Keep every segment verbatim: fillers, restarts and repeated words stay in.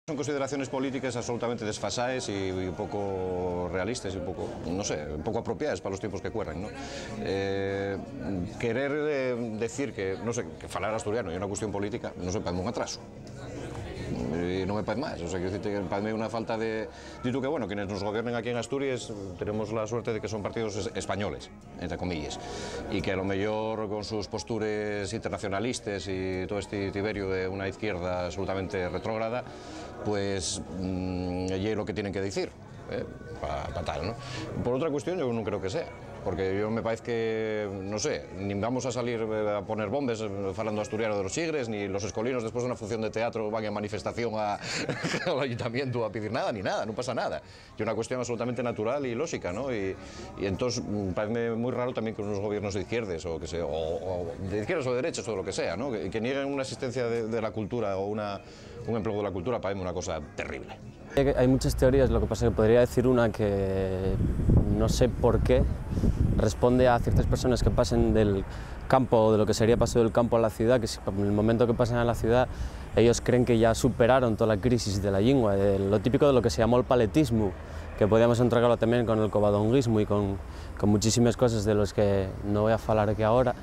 Son consideraciones polítiques absolutamente desfasaes y, y poco realistes y poco, no sé, poco apropiaes pa los tiempos que cuerren, ¿no? Eh, querer, eh, decir que, no sé, que falar asturiano ye una cuestión política, no sé, paezme un atraso. Y no me paez más, o sea, quiero decirte que paezme una falta de... Digo que, bueno, quienes nos gobiernen aquí en Asturias, tenemos la suerte de que son partidos es-, españoles, entre comillas, y que a lo mejor con sus postures internacionalistas y todo este tiberio de una izquierda absolutamente retrógrada, pues, mm, ye lo que tienen que decir, eh, pa, pa tal, ¿no? Por otra cuestión, yo no creo que sea, porque yo me parece que, no sé, ni vamos a salir, eh, a poner bombes, eh, falando asturiano de los Chigres, ni los escolinos después de una función de teatro van en manifestación a, al ayuntamiento a pedir nada, ni nada, no pasa nada. Y una cuestión absolutamente natural y lógica, ¿no? Y, y entonces, mm, parece muy raro también que unos gobiernos de izquierdas o que sea, o, o de izquierdas o de derechas o lo que sea, ¿no? Que, que nieguen una asistencia de, de la cultura o una, un empleo de la cultura, parece una cosa terrible. Hay muchas teorías, lo que pasa es que podría decir una que no sé por qué responde a ciertas personas que pasen del campo, de lo que sería paso del campo a la ciudad, que si, en el momento que pasan a la ciudad, ellos creen que ya superaron toda la crisis de la lengua, de lo típico de lo que se llamó el paletismo, que podíamos entregarlo también con el covadonguismo y con, con muchísimas cosas de los que no voy a hablar aquí ahora.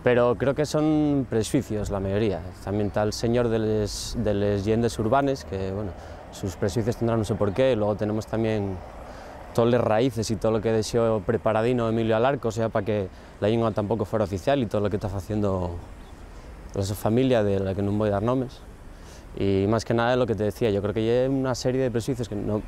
Pero creo que son prejuicios, la mayoría. También tal señor de les, de les lleyendas urbanes, que, bueno, sus prejuicios tendrán no sé por qué. Luego tenemos también todas las raíces y todo lo que dejó preparadino Emilio Alarco, o sea, para que la lengua tampoco fuera oficial y todo lo que está haciendo la su familia, de la que no voy a dar nombres. Y más que nada lo que te decía, yo creo que hay una serie de prejuicios que no,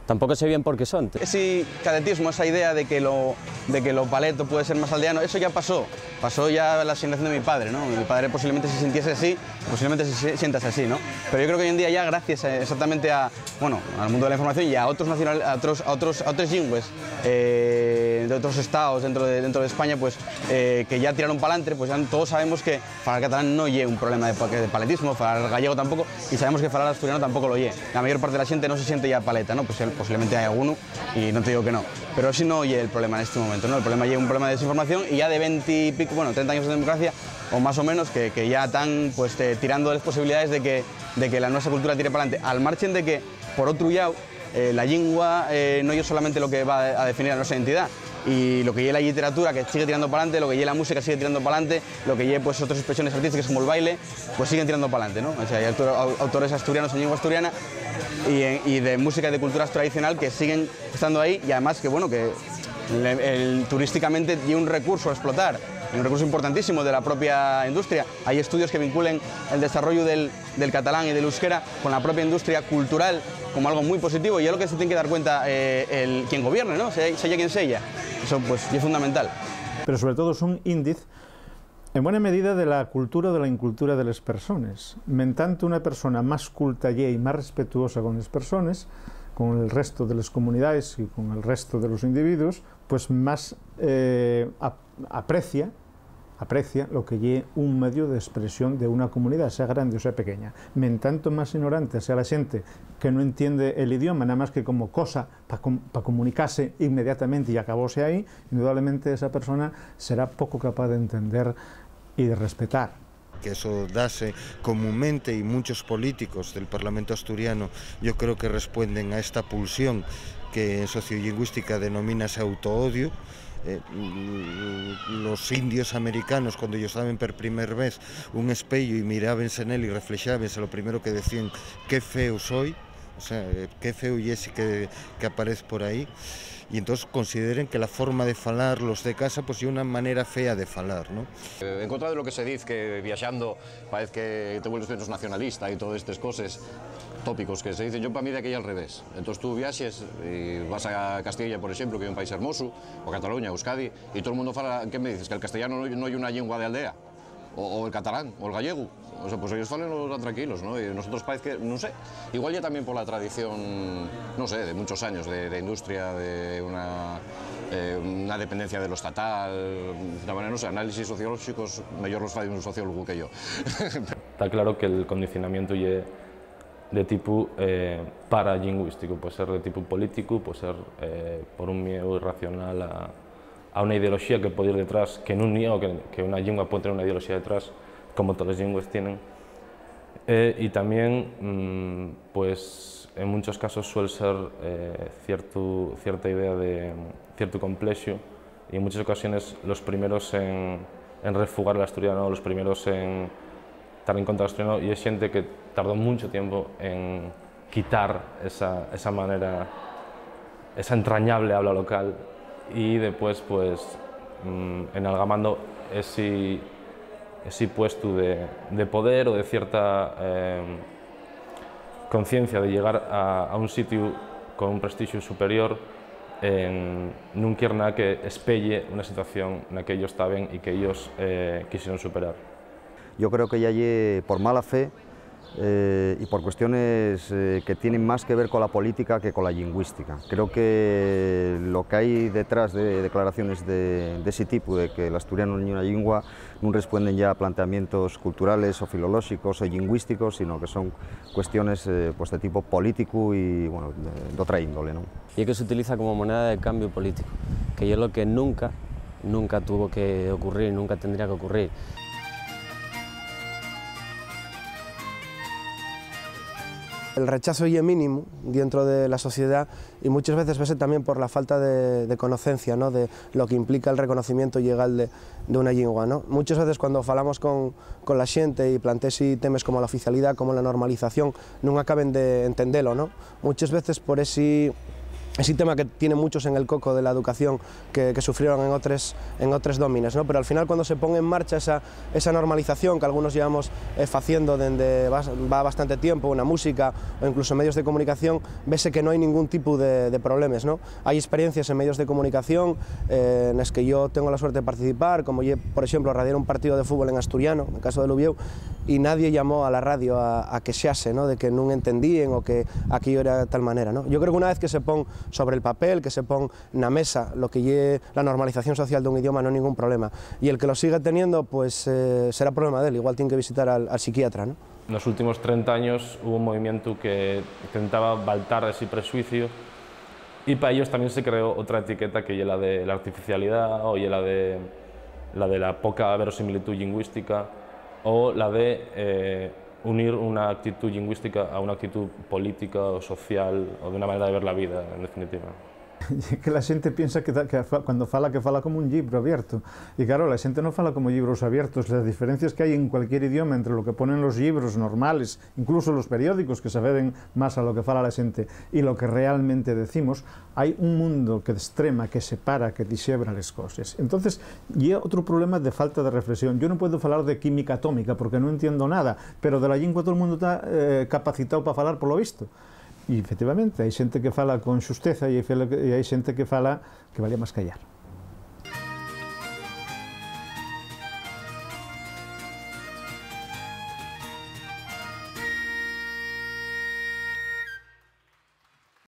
tampoco sé bien por qué son. Ese cadetismo, esa idea de que lo, de que lo paleto puede ser más aldeano, eso ya pasó. Pasó ya la generación de mi padre, ¿no? Mi padre posiblemente se sintiese así, posiblemente se si-, sientase así, ¿no? Pero yo creo que hoy en día ya gracias a, exactamente a, bueno, al mundo de la información y a otros nacional-, a otros, a otros, a otros lingües, eh, de otros estados dentro de, dentro de España, pues, eh, que ya tiraron pa'lante, pues ya todos sabemos que falar catalán no ye un problema de pa-, de paletismo, falar gallego tampoco, y sabemos que falar asturiano tampoco lo ye. La mayor parte de la gente no se siente ya paleta, ¿no? Pues, eh, posiblemente hay alguno, y no te digo que no. Pero ese no ye el problema en este momento, ¿no? El problema ye un problema de desinformación, y ya de veinte y pico, bueno, treinta años de democracia, o más o menos, que, que ya están, pues, eh, tirando de las posibilidades de que, de que la nuestra cultura tire pa'lante. Al margen de que, por otro llau, eh, la lengua, eh, no ye solamente lo que va a definir a nuestra identidad, y lo que ye la literatura, que sigue tirando pa'lante, lo que ye la música sigue tirando pa'lante, lo que ye, pues, otras expresiones artísticas como el baile, pues siguen tirando pa'lante, ¿no? O sea, hay autor-, au-, autores asturianos en lengua asturiana y en, y de música y de culturas tradicional que siguen estando ahí, y además que, bueno, que le-, el, turísticamente ye un recurso a explotar, y un recurso importantísimo de la propia industria. Hay estudios que vinculen el desarrollo del, del catalán y del euskera con la propia industria cultural como algo muy positivo, y es lo que se tiene que dar cuenta, eh, el, quien gobierne, ¿no? Sea, sea quien sea. Eso, pues, es fundamental. Pero sobre todo son índices, en buena medida, de la cultura o de la incultura de les persones. Mentanto, una persona más culta ye y más respetuosa con les persones, con el resto de les comunidaes y con el resto de los individuos, pues más, eh, ap-, aprecia, aprecia lo que ye un medio d'expresión d'una comunidá, sea grande o sea pequeña. Mentanto más ignorante sea la xente que no entiende el idioma, nada más que como cosa pa com-, pa comunicase inmediatamente y acabóse ahí, indudablemente esa persona será poco capaz d'entender y de respetar. Que eso dase comunmente, y muchos políticos del Parlamento asturiano, yo creo que respuenden a esta pulsión que en sociolingüística denomínase autoodio. Eh, los indios americanos, cuando ellos daban per primer vez un espeyo y mirábense en él y reflexábense, lo primero que decían: "Qué feo soy". O sea, eh, qué feo ye ese que, que aparez por ahí. Y entonces consideren que la forma de falar los de casa, pues, ye una manera fea de falar, ¿no? Eh, en contra de lo que se diz, que viaxando parez que te vuelves menos nacionalista y todas estas cosas, tópicos que se dicen, yo, pa mí, d'aquí al revés. Entonces tú viaxes y vas a Castilla, por ejemplo, que es un país hermoso, o Cataluña, Euskadi, y todo el mundo fala, ¿qué me dices? ¿Que el castellano no, no ye una lengua de aldea? O, o el catalán, o el gallego. O sea, pues ellos falen tan tranquilos, ¿no? Y nosotros parece que, no sé, igual ya también por la tradición, no sé, de muchos años de, de industria, de una, eh, una dependencia de lo estatal, de manera, no sé, análisis sociológicos, mejor los fai un sociólogo que yo. Está claro que el condicionamiento ye de tipu, eh, paralingüístico, puede ser de tipu político, puede ser, eh, por un miedo irracional a, a una ideoloxía que puede ir detrás, que nun niego que, que una llingua puede tener una ideoloxía detrás, como todas las llenguas tienen. Eh, y también, mm, En munchos casos suel ser, eh, ciertu, cierta idea de, ciertu complexu, y en munches ocasiones los primeros en, en refugar el asturiano, los primeros en tar en contra del asturiano, ye xente que tardó muncho tiempu en quitar esa, esa manera, esa entrañable habla local, y depués, pues, mm, en algamando esi, esi puestu de, de poder o de cierta, eh, conciencia de llegar a, a un sitiu con un prestixu superior, eh, nun quier nada que espelle una situación na que ellos taben y que ellos, eh, quisieron superar. Yo creo que ya ye por mala fe, eh, y por cuestiones, eh, que tienen más que ver con la política que con la lingüística. Creo que lo que hay detrás de declaraciones de, de ese tipo, de que l'asturianu nun ye una llingua, nun respuenden ya a planteamientos culturales o filolóxicos o llingüísticos, sino que son cuestiones, eh, pues, de tipo político y, bueno, de, d'otra índole, ¿no? Y que se utiliza como moneda de cambio político, que es lo que nunca, nunca tuvo que ocurrir, nunca tendría que ocurrir. El rechazo ye mínimo dentro de la sociedad y muchas veces vese también por la falta de, de conocencia, ¿no? De lo que implica el reconocimiento llegal de, de una lengua, ¿no? Muchas veces cuando falamos con, con la xente y plantees temes como la oficialidá, como la normalización, nun acaben de entendelo, ¿no? Muchas veces por esi, esi tema que tiene muchos en el coco de la educación que, que sufrieron en otres, en otres dómines, ¿no? Pero al final, cuando se pone en marcha esa, esa normalización que algunos llevamos, eh, faciendo dende va, va bastante tiempo, una música o incluso medios de comunicación, vese que no hay ningún tipo de, de problemas, ¿no? Hay experiencias en medios de comunicación, eh, en las que yo tengo la suerte de participar, como ye, por ejemplo, radiar un partido de fútbol en asturiano, en el caso de l'Uviéu, y nadie llamó a la radio a, a quexase, ¿no? De que nun entendíen o que aquello era de tal manera, ¿no? Yo creo que una vez que se pon sobre el papel, que se pon na mesa lo que ye la normalización social d'un idioma, no hay ningún problema. Y el que lo siga teniendo, pues, eh, será problema de él. Igual tiene que visitar al, al psiquiatra, ¿no? Nos últimos trenta años hubo un movimientu que intentaba baltar esi prexuiciu, y pa ellos tamién se creó otra etiqueta, que ye la de la artificialidá, o ye la de, la de la poca verosimilitud lingüística, o la de, eh, unir una actitud lingüística a una actitud política o social, o de una manera de ver la vida, en definitiva. Ye que la xente piensa que ta-, que fa-, cuando fala, que fala como un llibru abiertu. Y, claro, la xente no fala como llibros abiertos. Las diferencias que hay en cualquier idioma entre lo que ponen los llibros normales, incluso los periódicos, que se aferen más a lo que fala la xente, y lo que realmente decimos, hay un mundo que destrema, que separa, que dixebra les coses. Entonces, ye otro problema de falta de reflexión. Yo no puedo falar de química atómica porque no entiendo nada, pero de la llingua todo el mundo ta, eh, capacitao pa falar, por lo visto. Y, efectivamente, hai xente que fala con xusteza y hai fel-, y hai xente que fala que valía más callar.